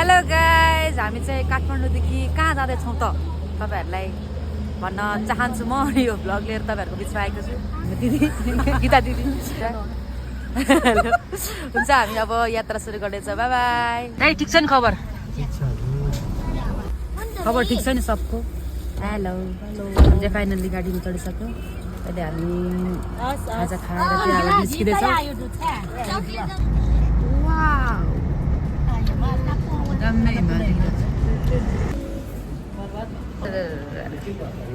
Hello guys, हामी चाहिँ काठमाडौँदेखि कहाँ जाँदैछौँ त तपाईँहरूलाई भन्न चाहन्छु। म यो भ्लग लिएर तपाईँहरूको बिचमा आएको छु। दिदी गीता दिदी हेलो हुन्छ, हामी अब यात्रा सुरु गर्दैछौँ। By by. दाइ ठिक छ नि खबर? खबर ठिक छ नि सबको? Hello hello. फाइनल्ली गाडीमा चढिसक्यो। अहिले हामी खाजा खाएर त्यहाँ निस्किँदैछौँ।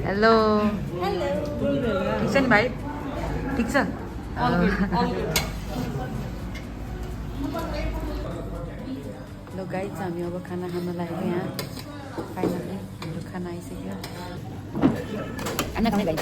हेलो ठिक छ नि भाइ? ठिक छ। हेलो गाइज, हामी अब खाना खान लागेको यहाँ। फाइनली हाम्रो खाना आइसक्यो। खाना खाने गाइज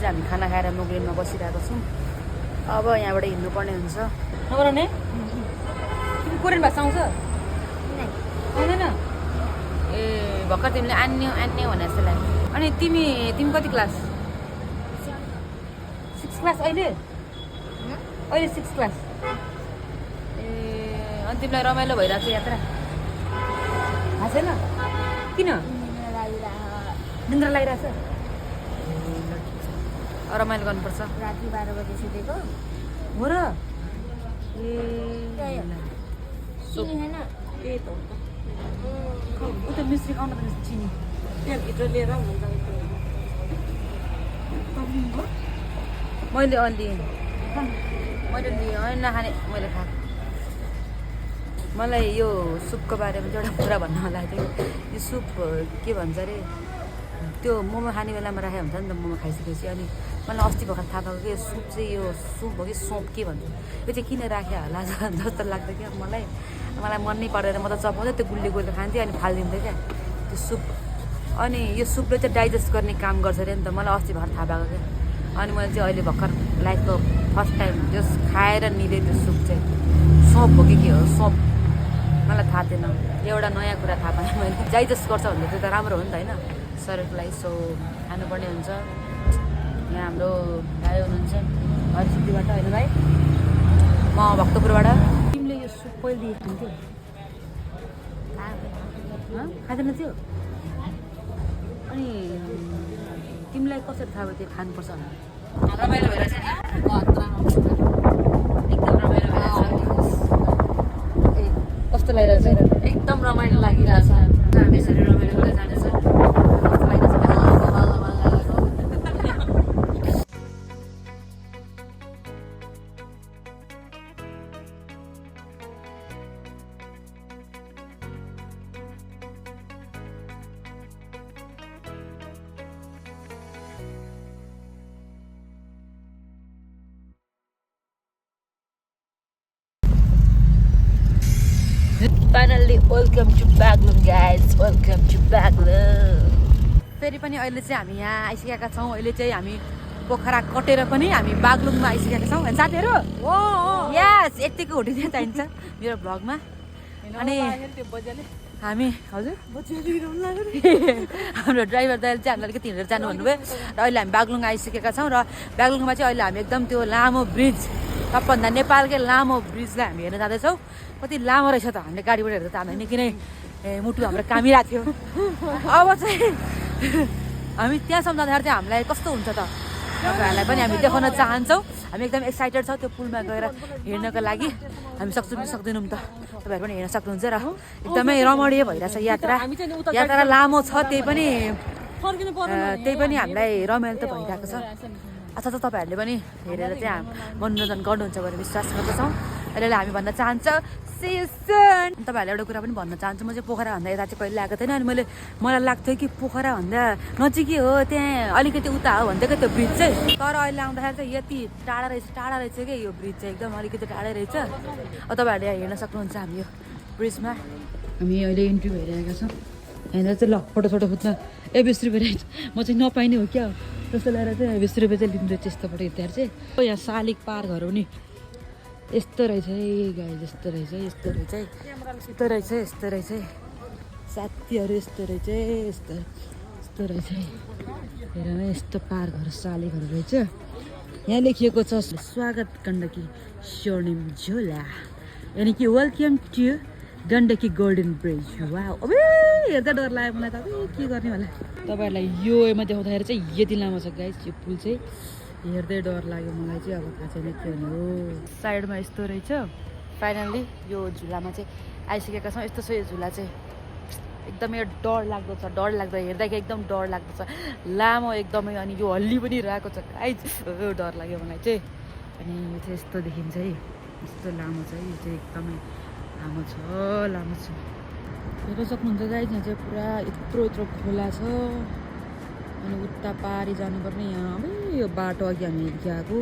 हामी खाना खाएर नोकलेनमा बसिरहेको छौँ। अब यहाँबाट हिँड्नुपर्ने हुन्छ। नगर नि तिमी कोरियन भाषा आउँछ? आउँदैन? ए भर्खर तिमीले आन्यो आन्यो भने जस्तो लाग्यो। अनि तिमी कति क्लास? 6 क्लास। अहिले 6 क्लास। ए अनि तिमीलाई रमाइलो भइरहेको छ यात्रा? थाहा छैन किन? निन्द्रा लागिरहेछ? रमाइलो गर्नुपर्छ। राति 12 बजे सुतेको हो र? ए चिनी होइन उता मिस्त्री खाउन त चिनी त्यहाँभित्र लिएर हुन्छ। मैले लिएँ होइन नखाने। मैले खाएको। मलाई यो सुपको बारेमा एउटा कुरा भन्नु होला थियो। यो सुप के भन्छ अरे, त्यो मोमो खाने बेलामा राखेको हुन्छ नि त। मोमो खाइसकेपछि अनि मलाई अस्ति भर्खर थाहा भएको कि यो सुप चाहिँ यो सुप हो कि सोप के भन्छ, यो चाहिँ किन राख्यो होला जस्तो लाग्थ्यो क्या मलाई मन नै परेर म त चपाउँदै त्यो गुल्ली गुल्ली खान्थेँ अनि फालिदिन्थेँ क्या त्यो सुप। अनि यो सुपले चाहिँ डाइजेस्ट गर्ने काम गर्छ अरे नि त। मलाई अस्ति भर्खर थाहा भएको क्या। अनि मैले चाहिँ अहिले भर्खर लाइफको फर्स्ट टाइम जस खाएर निलेँ त्यो सुप चाहिँ सोप हो कि के हो सोप, मलाई थाहा थिएन। एउटा नयाँ कुरा थाहा पाएँ मैले। डाइजेस्ट गर्छ भने त्यो त राम्रो हो नि त होइन शरीरको लागि। सो खानुपर्ने हुन्छ। यहाँ हाम्रो दाइ हुनुहुन्छ हरिसिद्धीबाट होइन भाइ, म भक्तपुरबाट। तिमीले यो सुप पहिलेदेखि खान्थ्यौ? खाँदैन थियो? अनि तिमीलाई कसरी थाहा भयो त्यो खानुपर्छ भने? रमाइलो भइरहेछ नि? एकदम रमाइलो भइरहेछ। ए कस्तो लागिरहेछ? एकदम रमाइलो लागिरहेछ। हामी यसरी रमाइलो गर्दै जानेछ। Finally, welcome to Baglung guys, welcome to Baglung। फेरि पनि अहिले चाहिँ हामी यहाँ आइसकेका छौँ। अहिले चाहिँ हामी पोखरा कटेर पनि हामी बागलुङमा आइसकेका छौँ साथीहरू। यस यतिको हुटिदिन चाहिन्छ मेरो भ्लगमा। अनि हामी हजुर हाम्रो ड्राइभर दाइले चाहिँ हामीलाई अलिकति हिँडेर जानु भन्नुभयो र अहिले हामी बागलुङ आइसकेका छौँ। र बागलुङमा चाहिँ अहिले हामी एकदम त्यो लामो ब्रिज, सबभन्दा नेपालकै लामो ब्रिजलाई हामी हेर्न जाँदैछौँ। कति लामो रहेछ त। हामीले गाडीबाट हेर्दा त हामी निकै नै मुटु हाम्रो कामिरहेको थियो। अब चाहिँ हामी त्यहाँसम्म जाँदाखेरि चाहिँ हामीलाई कस्तो हुन्छ त तपाईँहरूलाई पनि हामी देखाउन चाहन्छौँ। हामी एकदम एक्साइटेड छौँ त्यो पुलमा गएर हेर्नको लागि। हामी सक्छौँ कि सक्दैनौँ त, तपाईँहरू पनि हेर्न सक्नुहुन्छ। र एकदमै रमणीय भइरहेछ यात्रा। यात्रा लामो छ, त्यही पनि हामीलाई रमाइलो त भइरहेको छ। अच्छा त तपाईँहरूले पनि हेरेर चाहिँ मनोरञ्जन गर्नुहुन्छ भनेर विश्वास गर्दछौँ। अहिले हामी भन्न चाहन्छ See you soon. तपाईँहरूलाई एउटा कुरा पनि भन्न चाहन्छु, म चाहिँ पोखराभन्दा यता चाहिँ कहिले आएको थिएन अनि मलाई लाग्थ्यो कि पोखराभन्दा नजिकै हो, त्यहाँ अलिकति उता हो भन्दै त्यो ब्रिज चाहिँ, तर अहिले आउँदाखेरि चाहिँ यति टाढा रहेछ क्या यो ब्रिज चाहिँ, एकदम अलिकति टाढै रहेछ। तपाईँहरूले हेर्न सक्नुहुन्छ हामी यो ब्रिजमा हामी अहिले इन्ट्री भइरहेका छौँ। यहाँनिर चाहिँ ल फोटो खिच्न 20 रुपियाँ रहेछ, म चाहिँ नपाइने हो क्या जस्तो लगाएर चाहिँ 20 रुपियाँ चाहिँ लिँदो रहेछ यस्तो फोटो खिच्दाखेरि चाहिँ। यहाँ शालिग पार्कहरू नि यस्तो रहेछ है गाई, यस्तो रहेछ साथीहरू, यस्तो रहेछ हेर यस्तो पार्कहरू शालिगहरू रहेछ। यहाँ लेखिएको छ स्वागत गण्डकी स्वर्णिम झोला, यानि कि welcome to Gandaki Golden Bridge. Wow, अबे हेर्दा डर लाग्यो मलाई त, अब के गर्ने होला। तपाईँहरूलाई योमा देखाउँदाखेरि चाहिँ यति लामो छ गाइस यो पुल चाहिँ, हेर्दै डर लाग्यो मलाई चाहिँ, अब थाहा छैन के हुने हो। साइडमा यस्तो रहेछ। फाइनल्ली यो झुलामा चाहिँ आइसकेका छौँ। यस्तो छ यो झुला चाहिँ, एकदमै डर लाग्दो छ, हेर्दाखेरि एकदम डर लाग्दो छ, लामो एकदमै, अनि यो हल्ली पनि रहेको छ गाइस, डर लाग्यो मलाई चाहिँ। अनि यो चाहिँ यस्तो देखिन्छ है, यस्तो लामो छ है, यो चाहिँ एकदमै लामो छ। हेर्न सक्नुहुन्छ गाइस, यहाँ चाहिँ पुरा यत्रो खोला छ, अनि उता पारी जानुपर्ने। यहाँ अब यो बाटो अघि हामी गएको,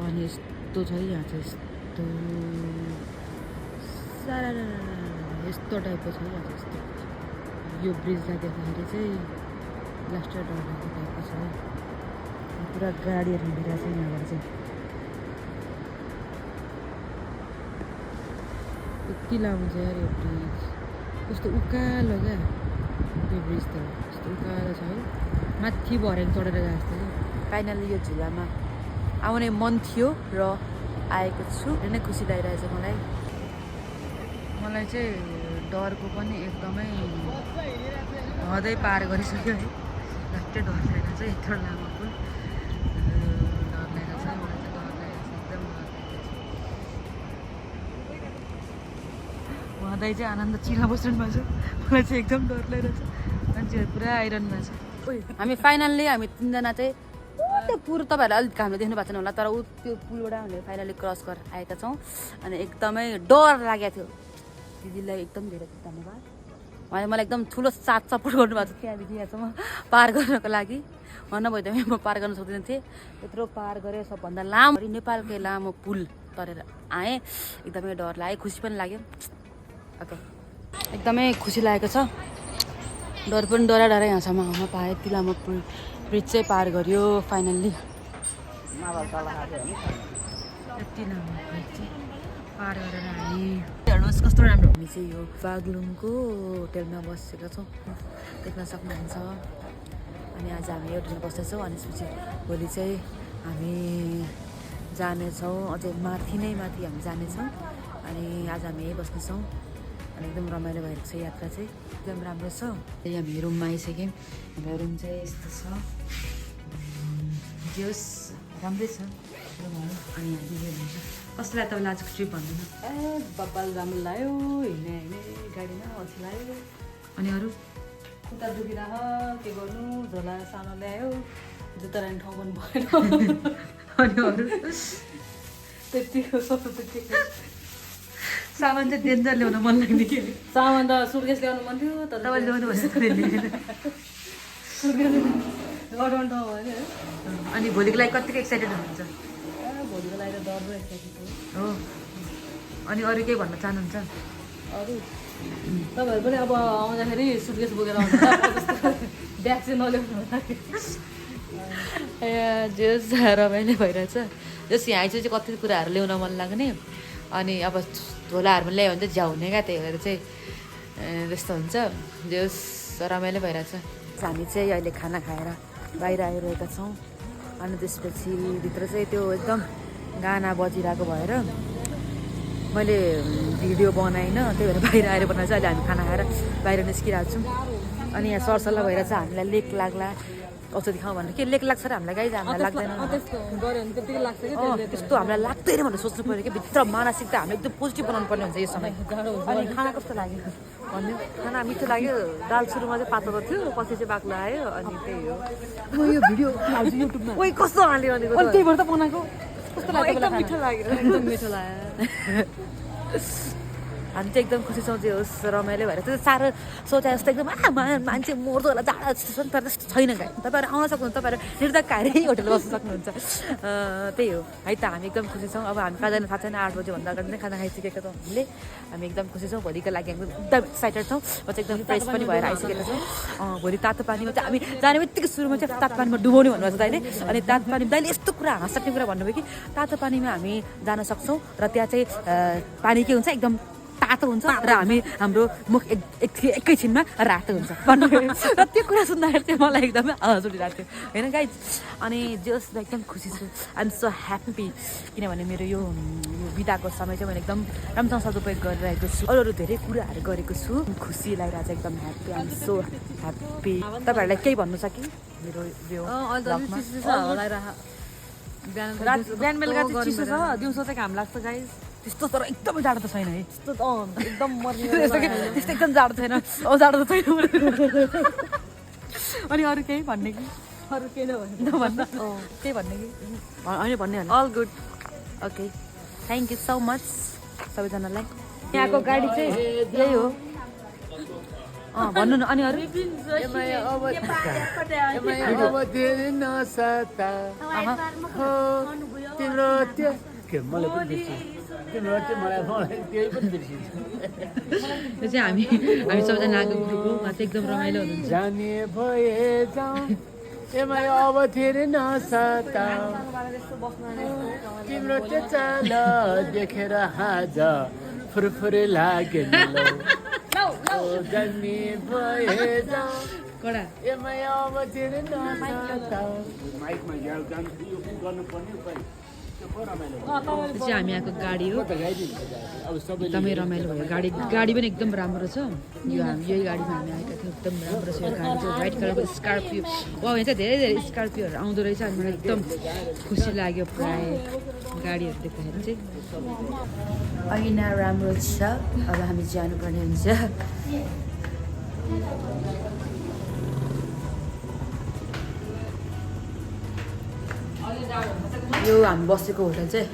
अनि यस्तो छ है यहाँ चाहिँ, यस्तो टाइपको छ यहाँ चाहिँ। यस्तो यो ब्रिजलाई देख्दाखेरि चाहिँ लास्ट डर लाग्ने टाइपको छ है, पुरा गाडीहरू हिँडिरहेको छ यहाँबाट चाहिँ। यति लामो छ यार यो ब्रिज, कस्तो उकालो क्या यो ब्रिज त, यस्तो उकालो छ है, माथि भरेर चढेर गएको जस्तो क्या। फाइनल्ली यो झुलामा आउने मन थियो र आएको छु, धेरै नै खुसी लागिरहेछ मलाई चाहिँ। डरको पनि एकदमै हदै पार गरिसक्यो है, लास्टै डर लागेको छ, यत्रो लामो पुल, डर लागेको छ मलाई चाहिँ, एकदम उहाँदै चाहिँ आनन्द चिला बस्नु भएको छ, मलाई चाहिँ एकदम डर लागिरहेको छ, मान्छेहरू पुरा आइरहनु भएको छ। हामी फाइनल्ली हामी तिनजना चाहिँ त्यो पुल, तपाईँहरूलाई अलिक हामीले देख्नु भएको छैन होला, तर त्यो पुलबाट हामीले फाइनल्ली क्रस गरेर आएका छौँ। अनि एकदमै डर लागेको थियो, दिदीलाई एकदम धेरै धन्यवाद, उहाँले मलाई एकदम ठुलो साथ सपोर्ट गर्नुभएको छ त्यहाँदेखि यहाँसम्म पार गर्नको लागि। नभए त म पार गर्न सक्दिनँ थिएँ, यत्रो पार गरेँ, सबभन्दा लामो नेपालकै लामो पुल तरेर आएँ, एकदमै डर लाग्यो, खुसी पनि लाग्यो। एकदमै खुसी लागेको छ, डर पनि डरा यहाँसम्म आउन पाएँ, यति लामो पुल ब्रिज चाहिँ पार गर्यो फाइनल्ली। यति लामो ब्रिज चाहिँ पार गरेर हामी, हेर्नुहोस् कस्तो राम्रो। हामी चाहिँ यो बागलुङको होटेलमा बसेका छौँ, देख्न सक्नुहुन्छ। अनि आज हामी होटेलमा बस्दैछौँ, अनि त्यसपछि भोलि चाहिँ हामी जानेछौँ, अझै माथि हामी जानेछौँ। अनि आज हामी यहीँ बस्नेछौँ, अनि एकदम रमाइलो भएको छ यात्रा चाहिँ, एकदम राम्रो छ। हामी रुममा आइसक्यौँ, हाम्रो रुम चाहिँ यस्तो छ, जोस् राम्रै छ रुमहरू। अनि दिदी हुन्छ कस्तो लाग्यो तपाईँलाई आजको ट्रिप भन्दैन? बब्बाल राम्रो लाग्यो, हिँड्ने गाडीमा अल्छी लाग्यो। अनि अरू खुट्टा दुखिरह के गर्नु, झोला सानो ल्यायो, जुत्ता राख्ने ठाउँ पनि भएन। अनि अरू त्यतिको सबै त्यतिको सामान चाहिँ डेन्जर ल्याउन मन लाग्ने कि, सामान त सुटकेस ल्याउनु मन थियो, तर तपाईँले ल्याउनु भएछ सुटकेस अठाउनु ठाउँ भयो। अनि भोलिको लागि कतिको एक्साइटेड हुनुहुन्छ? भोलिको लागि त डर एक्साइटेड हो। अनि अरू केही भन्न चाहनुहुन्छ? अरू तपाईँहरू पनि अब आउँदाखेरि सुटकेस बोकेर आउँछ, ब्याग चाहिँ नल्याउनु होला। जस रमाइलो भइरहेछ, जस यहाँ आइसकेपछि चाहिँ कति कुराहरू ल्याउन मन लाग्ने, अनि अब झोलाहरूमा ल्यायो भने चाहिँ झ्याउ हुने क्या, त्यही भएर चाहिँ त्यस्तो हुन्छ। जस रमाइलो भइरहेछ। हामी चाहिँ अहिले खाना खाएर बाहिर आइरहेका छौँ, अनि त्यसपछि भित्र चाहिँ त्यो एकदम गाना बजिरहेको भएर मैले भिडियो बनाइनँ, त्यही भएर बाहिर आएर बनाएर चाहिँ अहिले हामी खाना खाएर बाहिर निस्किरहेको छौँ। अनि यहाँ सरसल्लाह भएर चाहिँ हामीलाई लेक लाग्ला, औषधि खाउँ भनेर। के लेक लाग्छ र हामीलाई गाई हामीलाई लाग्दैन, त्यस्तो हामीलाई लाग्दैन भनेर सोच्नु पऱ्यो कि, भित्र मानसिकता हामीले एकदम पोजिटिभ बनाउनु पर्ने हुन्छ यो समय। अनि खाना कस्तो लाग्यो भन्यो? खाना मिठो लाग्यो, दाल सुरुमा चाहिँ पातलो थियो, पछि चाहिँ बाक्लो आयो, अनि त्यही हो। म यो भिडियो हाल्छु युट्युबमा, ओइ कस्तो हाल्यो भनेको, त्यही भएर त बनाएको। कस्तो लाग्यो? एकदम मिठो लाग्यो, एकदम मिठो लाग्यो। हामी चाहिँ एकदम खुसी छौँ जे होस् रमाइलो भएर त्यो साह्रो सोचे जस्तो एकदम मान्छे मर्दो होला जाडा जस्तो तर त्यस्तो छैन गाई तपाईँहरू आउन सक्नुहुन्छ तपाईँहरू निर्धक्काएरै होटल बस्न सक्नुहुन्छ त्यही हो है त हामी एकदम खुसी छौँ अब हामी कहाँ जानु थाहा छैन 8 बजीभन्दा अगाडि नै खाना खाइसकेका छौँ हामीले हामी एकदम खुसी छौँ भोलिको लागि एकदम एक्साइटेड छौँ म चाहिँ एकदम फ्रेस पनि भएर आइसकेको छु भोलि तातो पानीमा चाहिँ हामी जाने बित्तिकै सुरुमा चाहिँ तातो पानीमा डुबाउने भन्नुभएको छ दाइले अनि तातो पानी दाइले यस्तो कुरा हाँस्ने कुरा भन्नुभयो कि तातो पानीमा हामी जान सक्छौँ र त्यहाँ चाहिँ पानी के हुन्छ एकदम तातो हुन्छ र हाम्रो मुख एकैछिनमा रातो हुन्छ भन्नुभयो र त्यो कुरा सुन्दाखेरि चाहिँ मलाई एकदमै आवाज उठिरहेको थियो होइन गाइज अनि जस एकदम खुसी छु आइ एम सो ह्याप्पी किनभने मेरो यो बिदाको समय चाहिँ मैले एकदम राम्रोसँग सदुपयोग गरिरहेको छु अरू धेरै कुराहरू गरेको छु खुसी लागिरहेको छ एकदम happy I am so happy तपाईँहरूलाई केही भन्नु छ कि मेरो यो बिहान बेलुका चाहिँ चिसो छ दिउँसो चाहिँ घाम लाग्छ गाइज त्यस्तो तर एकदमै जाडो त छैन है एकदम मर्ने त्यस्तो एकदम जाडो छैन जाडो त छैन अनि अरू केही भन्ने कि अरू केही नभन्न केही भन्ने कि होइन भन्ने all good okay thank you so much सबैजनालाई यहाँको गाडी चाहिँ यही हो भन्नु न अनि अरू त्यो चाहिँ हामी सबैजना आएको ग्रुपमा चाहिँ एकदम रमाइलो हुनुहुन्छ जाने भए अब धेरै नसता तिम्रो त्यो चाल देखेर आज फुरफुरे लाग्यो जाने भए कडा अब धेरै नसता माइकमा गर्नुपर्ने उपाय त्यो चाहिँ हामी आएको गाडी हो एकदमै रमाइलो भयो गाडी पनि एकदम राम्रो छ यो यही गाडीमा हामी आएका थियौँ एकदम राम्रो छ यो गाडी चाहिँ व्हाइट कलरको स्कर्पियो वा यहाँ चाहिँ धेरै धेरै स्कर्पियोहरू आउँदो रहेछ अनि मलाई एकदम खुसी लाग्यो प्राय गाडीहरू देख्दाखेरि चाहिँ ऐना राम्रो छ अब हामी जानुपर्ने हुन्छ यो हामी बसेको होटल चाहिँ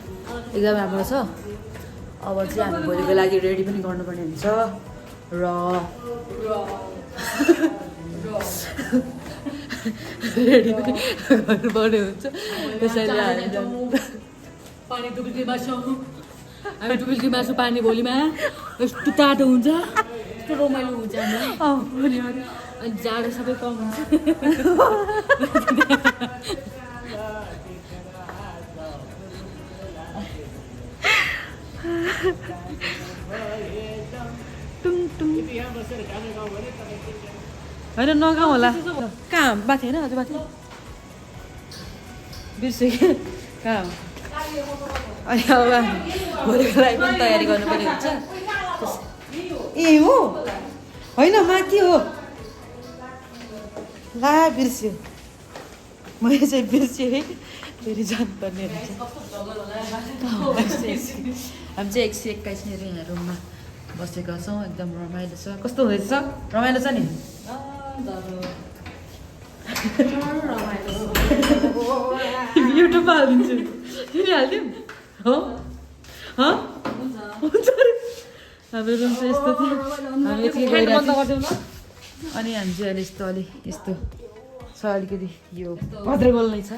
एकदम राम्रो छ अब चाहिँ हामी भोलिको लागि रेडी पनि गर्नुपर्ने हुन्छ र रेडी पनि गर्नुपर्ने हुन्छ त्यसैले पानी डुबिल्कीमा छौँ हामी डुबिल्कीमा छौँ पानी भोलिमा यस्तो तातो हुन्छ यस्तो रमाइलो हुन्छ हामी अनि जाडो सबै कम हुन्छ होइन नगाउँ होला कहाँ बाथी होइन हजुर बाथी बिर्सेँ कि कहाँ अनि अब भोलिको लागि पनि तयारी गर्नुपर्ने हुन्छ ए हो होइन माथि हो ला बिर्स्यो मैले चाहिँ बिर्सेँ है फेरि जानुपर्ने हुन्छ हामी चाहिँ 121 यहाँ रुममा बसेका छौँ एकदम रमाइलो छ कस्तो हुँदैछ रमाइलो छ नि युट्युबमा हालिदिन्छु तिमी हालिदिउँ हो हुन्छ हाम्रो रुम चाहिँ यस्तो थियो हामी अनि हामी चाहिँ अहिले यस्तो यस्तो छ अलिकति यो भद्रगोल नै छ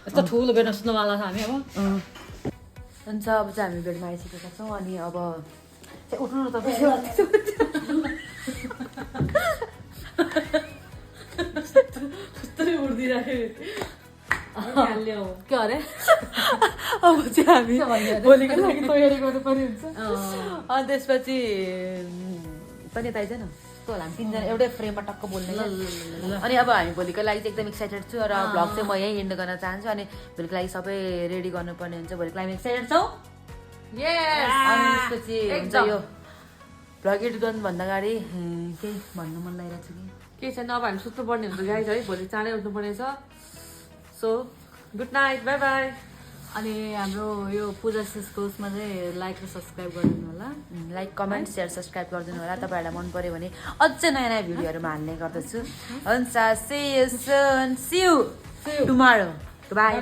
यस्तो ठुलो बेड सुन्नुवाला छ हामी अब हुन्छ अब चाहिँ हामी बेडमा आइसकेका छौँ अनि अब उठ्नु न तपाईँ कस्तै उठिदिराख्यो के अरे अब चाहिँ हामी भोलिको लागि तयारी गर्नुपर्ने हुन्छ अनि त्यसपछि पनि यता आइज न कस्तो होला हामी तिनजना एउटै फ्रेममा टक्क बोल्ने अनि अब हामी भोलिको लागि चाहिँ एकदम एक्साइटेड छु र भ्लग चाहिँ म यहीँ एन्ड गर्न चाहन्छु अनि भोलिको लागि सबै रेडी गर्नुपर्ने हुन्छ भोलिको लागि एक्साइटेड छौ अनि त्यसपछि हुन्छ यो भ्लग एडिट गर्नुभन्दा अगाडि केही भन्नु मन लागिरहेको छ कि केही छैन अब हामी सुत्नुपर्ने हुन्छ गाइज है भोलि चाँडै उठ्नुपर्ने छ so good night by by अनि हाम्रो यो पूजा सिसको उसमा चाहिँ लाइक र सब्सक्राइब गरिदिनु होला लाइक कमेन्ट सेयर सब्सक्राइब गरिदिनु होला तपाईँहरूलाई मन पऱ्यो भने अझै नयाँ नयाँ भिडियोहरूमा हाल्ने गर्दछु हुन्छ see you soon see you tomorrow by